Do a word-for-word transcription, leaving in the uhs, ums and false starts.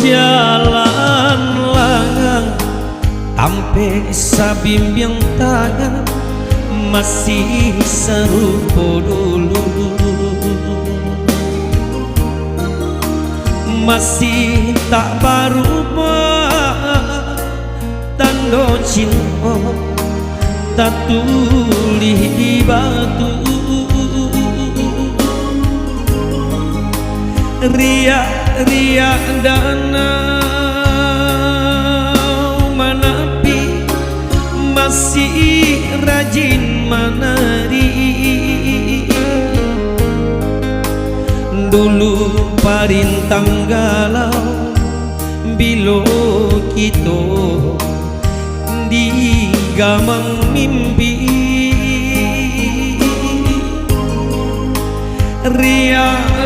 Jalan langang, tampek sabimbiang tangan, masih sarupo dulu. Masih tak barubah tando cinto tatulih di batu. Riak-riak danau Manapi masih rajin manari. Dulu parintang galau, bilo kito digamang mimpi. Riak